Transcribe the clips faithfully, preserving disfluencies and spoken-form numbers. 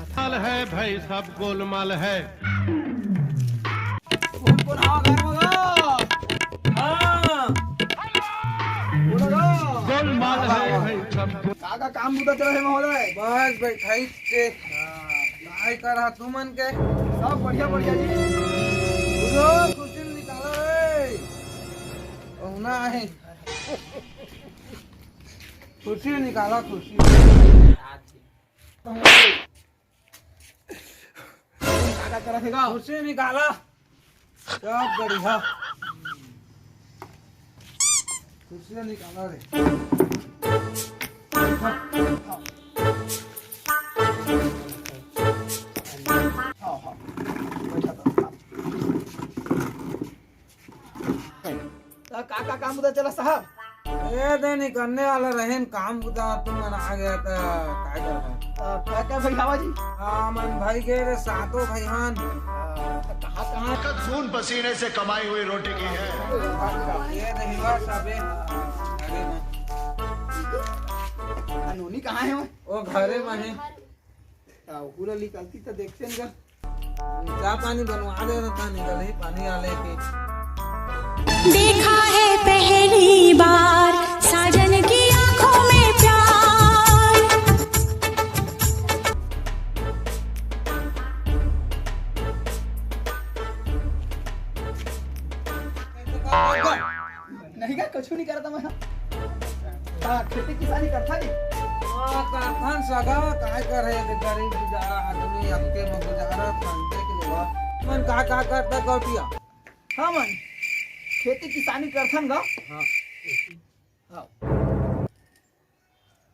माल है भाई, सब गोलमाल है। कौन कौन हवा घर में गा? हाँ। बोलो गा। गोलमाल है भाई, सब गोल- का का काम बुता चला है महोदय? बस भाई, ठीक से। हाँ। काय कर रहा तू मन के? सब बढ़िया बढ़िया जी। बुझो, खुशी निकालो रे। पहुना है। खुशी निकाला, खुशी। का का करत हे गा? खुशी निकाला। सब बढ़िया। खुशी निकाला रे। हाँ, हाँ। बैठा तो। त का का काम बुता चला साहब? ए दे निकलने वाला रहेन काम बुता, तुमन आ गया त काय करबो? त का का भैयावा जी? हमन भाई गे रे सातो भैहन। त कहाँ कहाँ? खून पसीने से कमाई हुई रोटी की है। ये दे हिवा सबे। अरे ना। अनोनी कहाँ है वो? ओ घरे में है। त ओकरा निकलती त देखते न गा। चाय पानी बनवा दे ना, त निकलही पानी वाले के। देखा है पहली बार साजन की आंखों में प्यार। नहीं का, कुछ नहीं करता मैं। हाँ, खेती किसानी करता जी। हाँ, करथन सगा, काय करे, गरीब गुजारा आदमी, अक्के में गुजारा, खंडे के लोग। मन का, का करता गौटिया? हाँ मन, खेती किसानी करथन गा। हाँ। हाँ।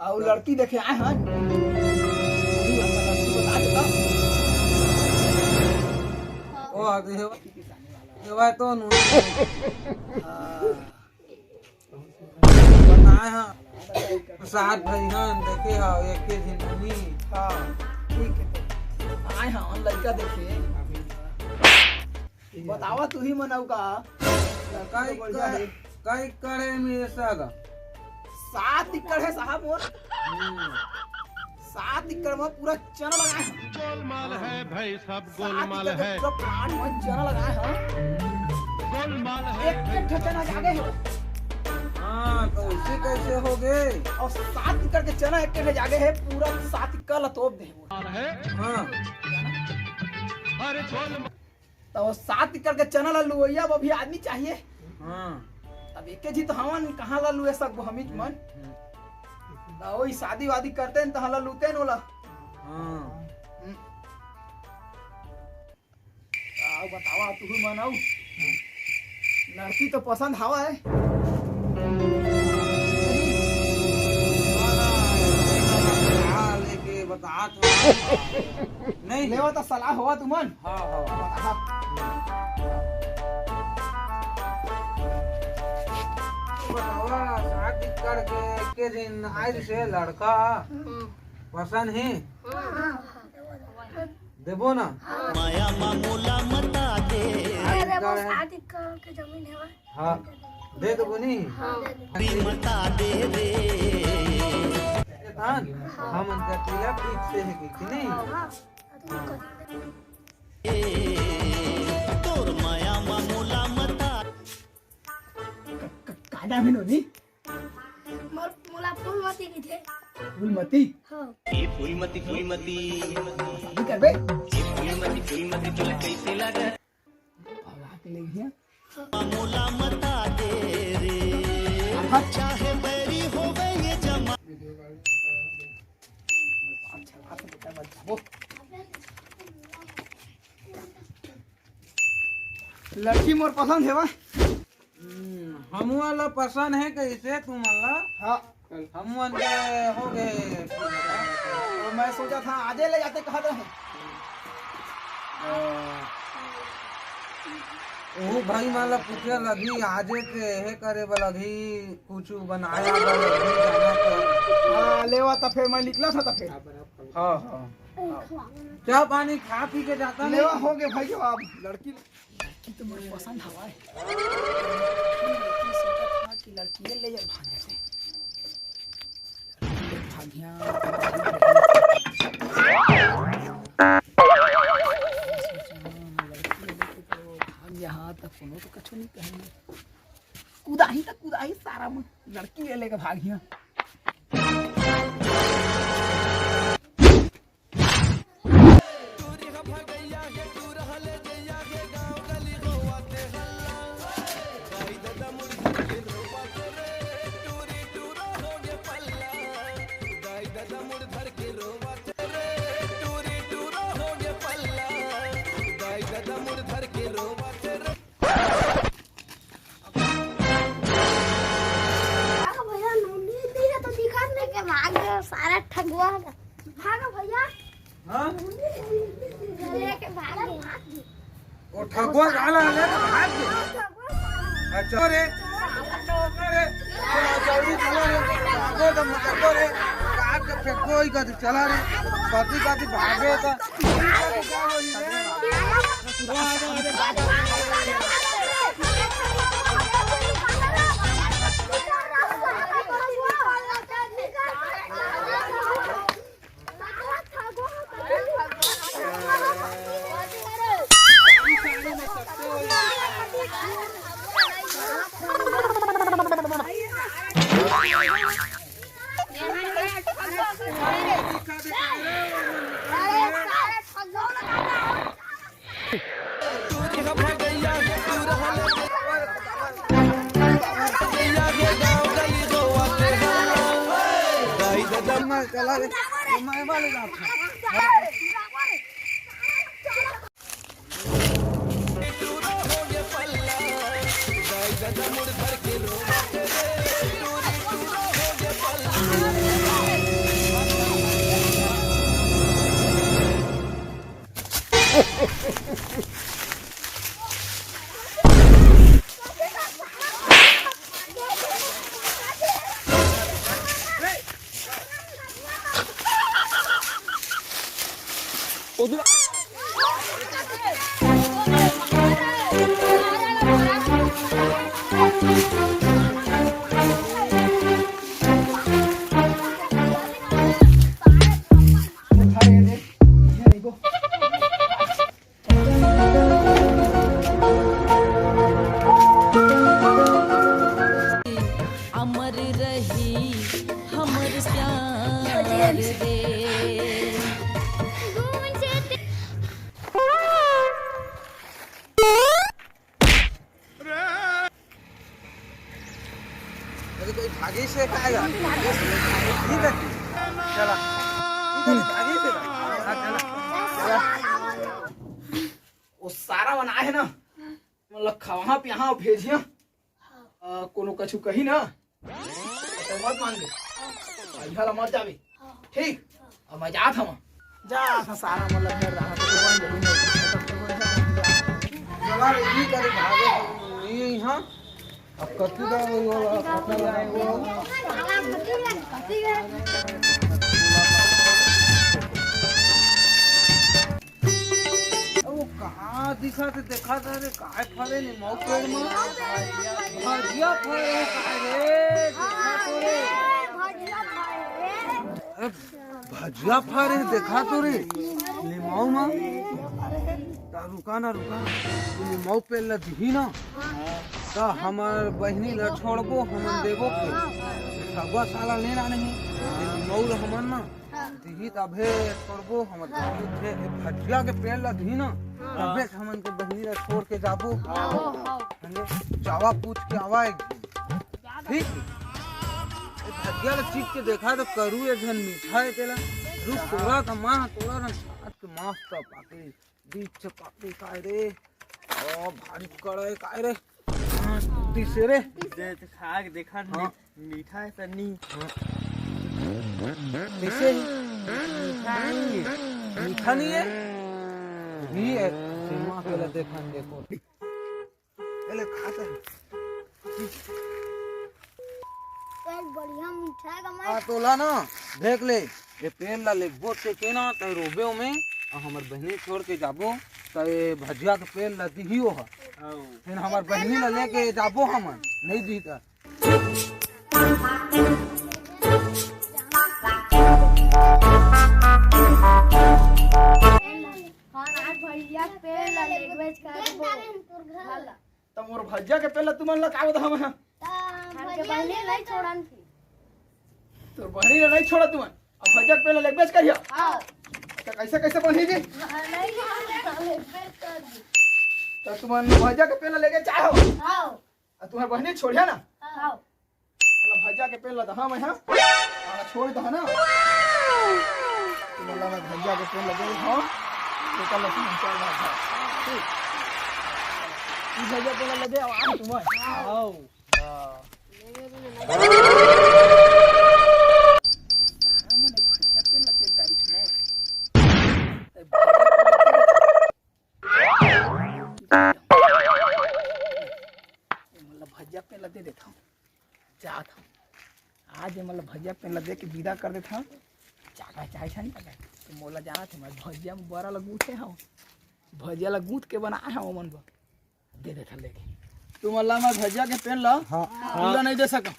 अउ लड़की देखे आए हन। अभी बता, लड़की बता देता। ओ, अभी हे, ये भाई तो नु। हाँ। बताए हाँ। सात भाई हन, देखे हाँ, एक के झिन नोनी। हाँ, ठीक है। आए हाँ, लड़का देखे। बतावा तू ही मन अउ का? कई बढ़िया कर, है। कई करे में सगा? सात एकड़ है साहब मोर। हम्म। सात एकड़ में पूरा चना लगाए हैं। गोलमाल है भाई, सब सात गोलमाल एकड़ के है। पूरा प्लाट में चना लगाए हैं। गोलमाल है एक भाई। एक ठो चना जागे है। हाँ, तो उसे कैसे हो गए? अउ सात एकड़ के चना एक के जागे है, पूरा सात एकड़ ला तोप दे। हाँ। अरे गोल तो सात एकड़ के चना ला लुवइया बर भी आदमी चाहिए। हाँ। अब एके झी तो हवन, कहाँ ला लुए सकबो हमीच मन। हम्म। तो वही शादी वादी करते हैं, तहाँ ला लुते न ओला। हाँ। हम्म। आओ बतावा, तू मन आओ। लड़की तो पसंद हवा है। हाँ, लेके बतात हूँ। नहीं। लेवा तो सलाह होवा तुमन। हाँ, हाँ। हाँ। बतावा, शादी करके के दिन आइल से लड़का हम्म। पसंद ही? हाँ, हाँ, हाँ। देबो ना? हाँ। माया मामूला मता दे। अरे, वो शादी करके जमीन है। हाँ, दे देबो नी? हाँ, दे दे। मता दे रे। धान, हाँ। हम उनका पीला पीछे है कि नहीं? हाँ, हाँ। तोर माया मा मोला मता। क-, क-, का नाम है नोनी? मोर, मोला फूलमती कहिथे। फूलमती? हाँ। ए फूलमती, फूलमती। शादी करबे? ए फूलमती, फूलमती, तोला कैसे लगा? भगा के ले गया। मोला मता दे रे, हाँ। चाहे बैरी होवे ये जमा। अच्छा, बात तो बता, बता, वो। लड़की मोर पसंद है वा। हम्म, हमू ला पसंद है कैसे तुमन ला? हाँ। हमन के हो गए। तो मैं सोचा था आजे ले जाते, कहा था। ओ भाई मन ला पूछे लगही, आजे के हे करे बर लगही, कुछ बनाया बर लगही, जाना तो। हाँ, लेवा त फिर मैं निकला था त फिर। हाँ, हाँ। चाय पानी खा पी के जाता नहीं। लेवा हो गए भाई, जवाब लड़की कि तुम्हारे पसंद हवा है। लेकिन सोचा था कि लड़की ये ले जा, भाग जाते। भाग गया। मैं तो कछु नहीं कहेंगे। कुदाही त कुदाही सारा मन लड़की ले लेके भागिया। भागो भैया, नोनी दी है तो दिखा दे के भाग गए सारा ठगुआ का। भागो भैया। हाँ? लेके भाग गए। वो ठगुआ काला है तो भाग गए। अच्छा रे। अरे, जल्दी चला रे। भागो तो मार दो रे। काट के फेंको ही कर, चला रे। कति कति भागे तो। चला रे, मैं वाले जात हूँ। अमर रही हमर प्यार रे। अरे कोई भागी से का आएगा? ठीक है, चला। ठीक है, भागी से का? हाँ, चला। चला। वो सारा मन आए हे ना, मतलब खवाहा पियाहा भेजिया। आ, कोनो कछु कही ना, तो मत मान ले। आ, इहाँ ला मत जाबे। ठीक? अब मैं जात हवँ। जा, सारा मतलब घर रहा तो बन जाई नहीं। चला रे, ई करे भागे, ई इहाँ। अब कत्ती का वो, वो, अपना लाए वो। वो कहाँ दिखा थे, देखा था रे, काय फरे नीमऊ पेड़ में? भजिया फरे हे काय रे? देखा तो रे। अरे, भजिया फरे हे, देखा तो रे। नीमऊ में। ता रुका ना, रुका। नीमऊ पेड़ ला दिही ना। ता हमर बहिनी ला छोड़बो, हमन देबो के। ठगुआ साला लेना नहीं। नीमऊ ला हमन ना। हाँ। दिही तभे छोड़बो, हमर बहिनी थे, ए भजिया के पेड़ ला दिही ना, हाँ। तभे हमन के बहिनी ला छोड़ के जाबो। हाँ, हाँ। जावा पूछ के आवा एक दिन। ठीक? ए भजिया ला चीख के देखा तो करू एक झन मीठा हे तेला। रुक तोरा त माँ, तोरा न छाट के मस्त पाके। बीच से पाके काय रे? ओ भारी कड़ा हे काय रे? हाँ, तीसे रे। दे तो खा के देखा हाँ। मीठा हे सन्नी। हाँ। कैसे? मीठा नहीं है। मीठा नहीं है? ही है। सीमा के ला देखा, देखो। ए ले, खा तो। चल, बढ़िया मीठा हे कमाई। आ, तोला ना, देख ले, ये पेड़ ला लेगबो ते के ना, तै रोबे ओमे, अउ हमर बहिनी छोड़ के जाबो, त ये भजिया के पेड़ ला दिही ओहा। हाँ। फिर हमर बहिनी ला लेके जाबो हमन, नहीं दी त। हाँ, आज भैया पेड़ ला लेगबेच करबो। भला। त मोर भजिया के पेड़ ला तुमन ला का बता हम? त हमर भजिया बहिनी ले नहीं छोड़न फिर। तोर बहिनी ला नहीं छोड़ा तुमन, अब भजिया के पेड़ ला लेगबेच करिया। हाँ। त कैसे कैसे बहिनी जी? नहीं, नहीं, नहीं, नहीं, नहीं। त तुमन भजिया के पेड़ ला लेगे चाहो? हाँ। आ तुम्हर बहिनी छोड़िया ना? हाँ। मतलब भजिया के पेड़ ला दहा मैं, हाँ? हाँ, छोड़ दहा ना। तो बोला मैं भजिया के पेड़ लगे, हाँ? तो कल लसुन हम चल रहा था। ठीक। ई भजिया पेड़ लगे, अब आ तुम्हर। आओ। हाँ। सारा मने भजिया पेड़ लगे, गाड़ी से मोर। ए, भजिया पेड़ लगे। ए, मतलब भजिया पेड़ लगे देता हूँ। जात हूँ। आज ये मतलब भजिया पेड़ ला दे के विदा कर देत हँव। जागा चाहे छन लगा। तो मोला जाना थे, मैं भजिया में बड़ा लगूथे हूँ। भजिया लगूथ के बनाए हूँ मन बर। दे देत हूँ लेके। तुमन ला मैं भजिया के पेड़ ला हाँ। पूरा नहीं दे सका।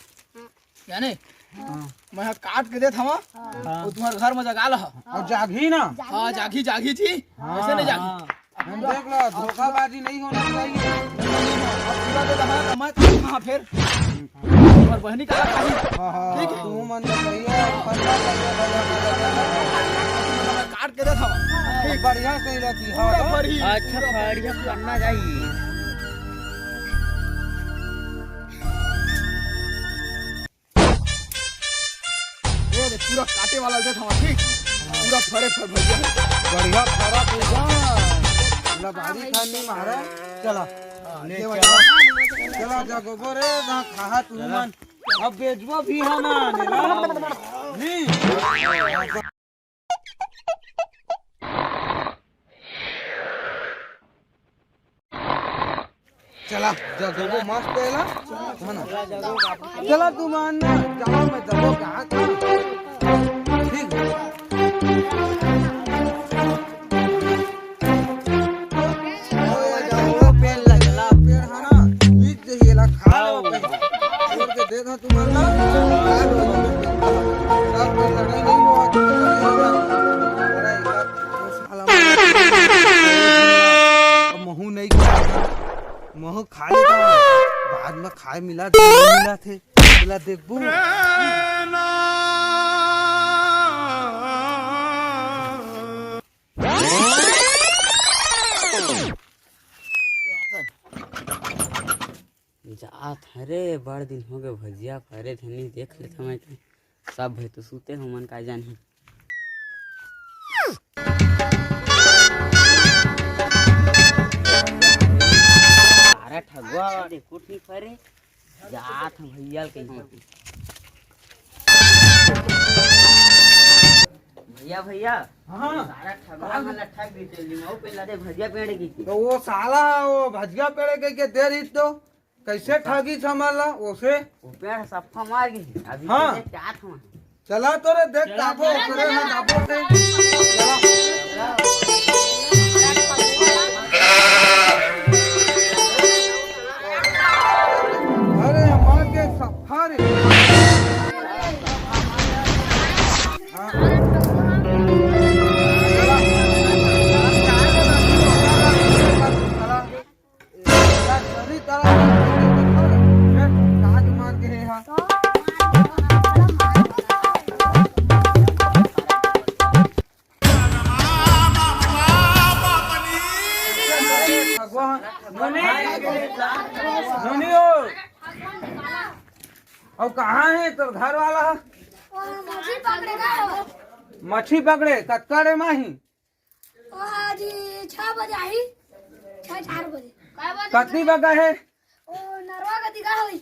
जाने? हाँ। मैं हा काट के देत हूँ। हाँ। वो तुम्हर घर में जगा ला। और जागही ना। हाँ, जागही, जागही जी। हाँ। कैसे नहीं जागही? हाँ। हम देख लो, धोखाबाजी नहीं होना चाहिए। अब पूरा दे दहा, कमाए तो कहाँ फिर? और बहनी का खाही। हाँ, हाँ, ठीक है। तू मन तो सही है, फंदा फंदा फंदा फंदा। काट के देखा। ठीक। बढ़िया से रहती है, पूरा हाँ। फरी। अच्छा, फरिया पन्ना जाई। ये दे, पूरा काटे वाला देत हवा, ठीक? पूरा फरे फर भजिया। बढ़िया फरा पूरा। लबारी खानी मारा। चला। हाँ, ले ये चला। वाला। चला, जगबो रे, ना खाहा तू मन। अब बेचबो भी है ना, ले ला। नहीं। चला, जगबो मस्त है ला। है ना? चला तू मान ना, चला मैं जगबो कहाँ था? ठीक है। ओ, ये जगबो पेड़ लगला, पेड़ है ना, बीच से ये ला खा लो, पेड़। छोड़ के दे दो तू मान ना। सब कोई लड़ाई नहीं हुआ, अरे, साला अब महू नहीं खाए। महू खा लेता हूँ। बाद में खाए मिला, मिला थे। मिला देखबू। जात हरे, बड़ दिन हो गए, भजिया फरे धनी देख लेता मैं के। सब भाई तो सूते हो मन का जानी। अरे ठगवा, अरे कुछ नहीं फरे। जात हम भैया के कहीं। भैया, भैया। हाँ। सारा ठगवा मन ला ठग दीते, लिमाऊ पे लदे भजिया पेड़ की। तो वो साला वो भजिया पेड़ के, के दे रही तो कैसे ठगी छमला ओसे? वो पेड़ सफा मार गई। अभी हाँ। तो देख के आत हूँ। चला तो रे, देख चला, काबो चला, ओकरे चला। में काबो से। चला। अरे हमार के सफा रे। हाँ। चला। चला। ए, चला, चली, चला, चला, चला, चला। ए, कहाँ के मार के हे, हाँ? भगवान। नोनी, नोनी हो। अब कहाँ है तोर घर वाला? मछली पकड़े गए हो। मछली पकड़े, कतका रे माही? ओ हाँ जी, छह बजे आई, छह चार बजे। कतनी बगा है? ओ नरवा का दिखा होई।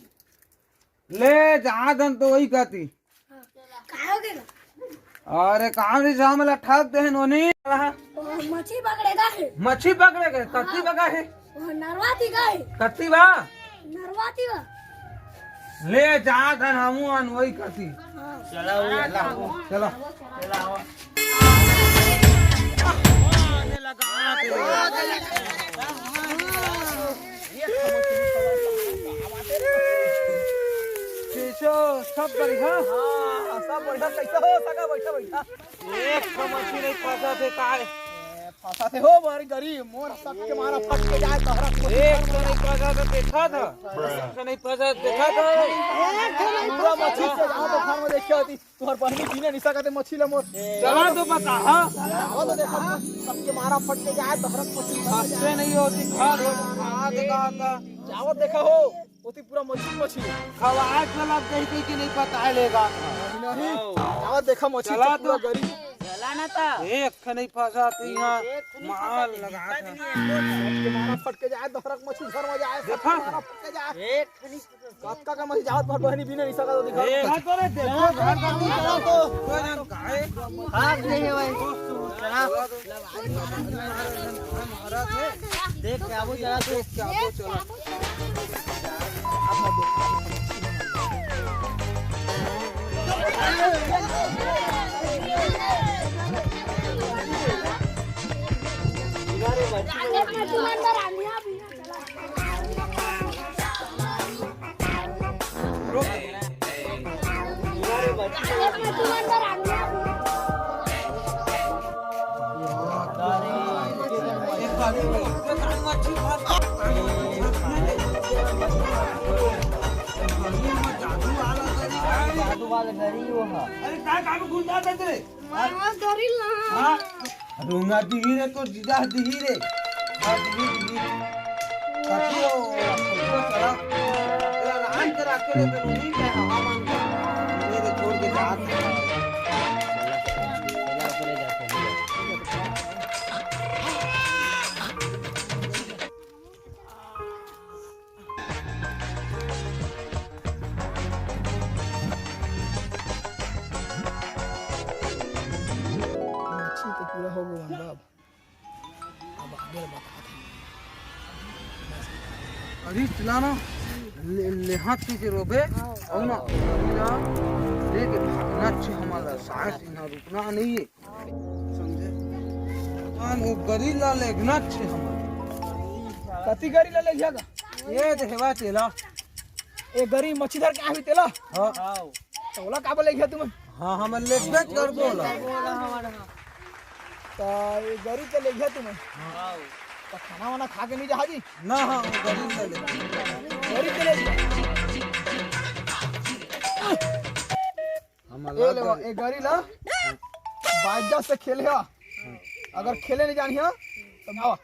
ले, जहाँ दन तो वही कहती। हाँ। का हो गया? अरे, काम नहीं, जहाँ मला ठग दे है, नोनी। ओ मछली पकड़े का है। मछली पकड़े के? कतनी बगा है? ओ नरवा दिखा है। कतनी बा? नरवाती बा। ले जात हन हमू अन वही कती। चला वो, चला वो। चला। कैसे हो? सब बढ़िया? हाँ, सब बढ़िया। कैसे हो? सगा बैठा, बैठा। एक ठो मछली नहीं फंसा थे काय? साथे हो, बड़ी गरीब, मोर सबके मारा फट के जाए, तहरा के एक तो नहीं पता था, देखा था। एक तो नहीं पता, देखा था। पूरा मछली से जाओ तो घर में देखिया होती, तोहर बहिनी बिने निशा कहते मछली ले मोर। चला तो बता, हाँ। जाओ तो देखा, सबके मारा फट के जाए, तहरा के मछली फंस जाए। हंसते नहीं होती, खा लो। कहाँ से कहाँ का? जाओ देखा हो, ओती पूरा मछली, मछली। खवाए चला कही कही कि नहीं पता है लेगा। नहीं, नहीं। आओ। जाओ देखा मछली चला तो पूरा तो। गरीब। चला ना ता। एक नहीं फंसा थी यहाँ। एक नहीं मार फंसा थी, लगा दिक्कत था। नहीं है। सबके मारा फट के जाए, तहरा के मछली घर में जाए, सबके देखा? मारा फट के जाए। एक नहीं फंसा। कतका का मछली जावत भर बहिनी बिने निशा का तो दिखा। ए, घर करे, देखो, घर का नहीं चला तो। कोई ना, काहे? भाग नहीं है भाई। चला। महाराज है। देख के आबो, चला तो। देख के आबो, चला। जादू वाला गरी वो है। अरे, काय काम गुंडा करते? मामा गरी ला। हाँ। रूंगा दिही रे, तो जीजा दिही रे। हाँ, दिही, दिही। काकी हो, काकी हो, चला। तेरा रान के राखे रे, फिर उन्हीं के हवा मान जा। मेरे छोड़ के जा। मच्छी तो पूरा हो गया, बाप। अब आगे बतात हन। अरे चला ना, ले, ले हाथ पीछे रोबे, हाँ। और ना, अरे ना, लेके भागना छे हमारा, साथ यहाँ रुकना नहीं है। समझे? हाँ, वो गरी ला लेगना छे हमारा। कति गरी ला ले जाएगा? ये देखेवा तेला। ए गरी मच्छी धर के आही तेला? हाँ। तो ओला काबर ले गया तुमन? हाँ, हमन लेगबे करबो ओला। त ए गरी के ले गया तुमन? हाँ। त खाना वाना खा के नहीं जहा जी? ना, हाँ, वो गरी के ले। गरी के ले। हमन ए ला ले, गरी। ए गरी ला। बाजा से खेले हा। अगर खेले नहीं जानी हा, तो आवा।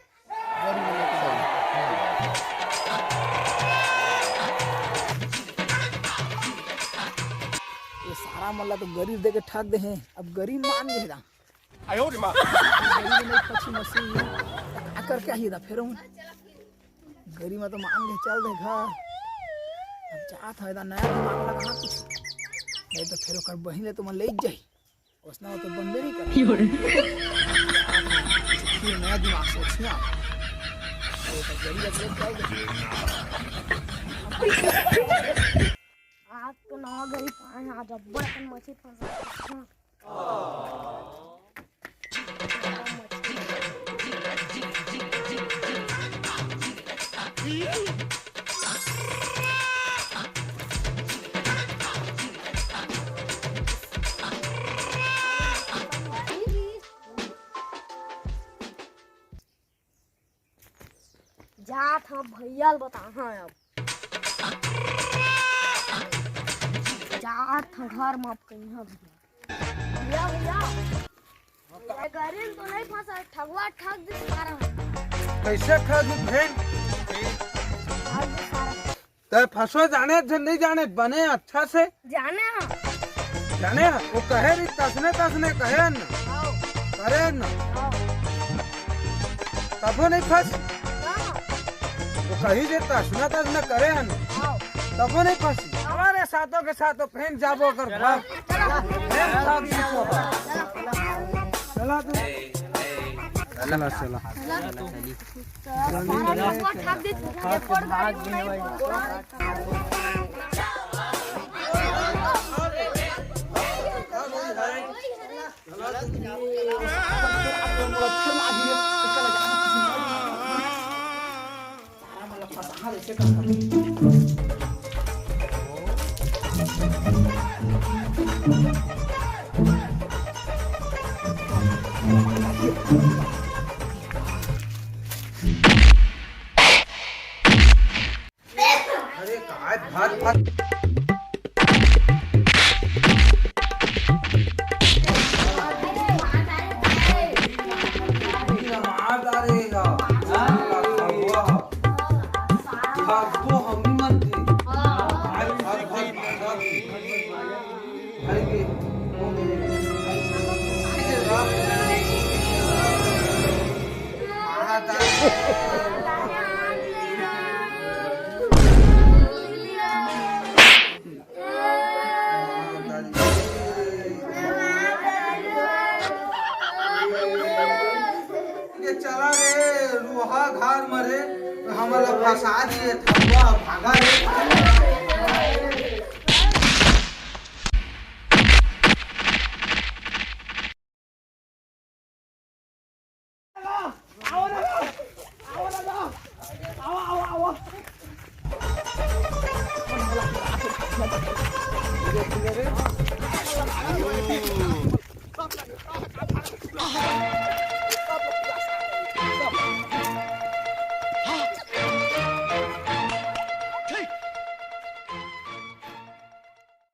ये सारा मन ला तो गरीब दे के ठग दे हैं, अब गरीब मान गए दा। आयो रे माँ। गरीब नहीं पछी मसी, का करके आही दा फेर हूँ। गरीब में तो मान गए चल दे घर। अब जात है दा नया दिमाग लगा कुछ, नहीं तो फेर ओकर बहिन ले तो मन ले जाही। ओसना तो बनबे नहीं करे। यो रे। फिर नया दिमाग सोचिया। ये तो जरूरत है, क्या है? आज तो नवा गरी पाए, आज अब्बड़ अपन मछली फंसा। जात ह भैया ल बताहा अब। जात ह घर म अब कहिहा भैया। भैया, भैया। ये गरीब तो नहीं फंसा, ठगवा ठग दिस सारा। कैसे ठग दिस बहन? ठग दिस सारा। तै फंसो जाने जे नहीं जाने, बने अच्छा से। जाने हाँ। जाने हाँ, वो कहे रही तसने तसने कहे न। आओ। करे न। आओ। तबो नहीं फंस। हाँ। वो कही जे तसना तसने करे न। आओ। तबो नहीं फंस। हमारे साथों के साथ तो फेन जाबो कर चला। भाग। चला। फेन भाग जाबो। चला तू। चला, चला। मार डारे हा। हाँ? अब तो हम ही मन थे। आज, आज, आज, आज, ये चला रे, लोहा घर म रे, हमला फंसा दिए, थप्पा भागा रे।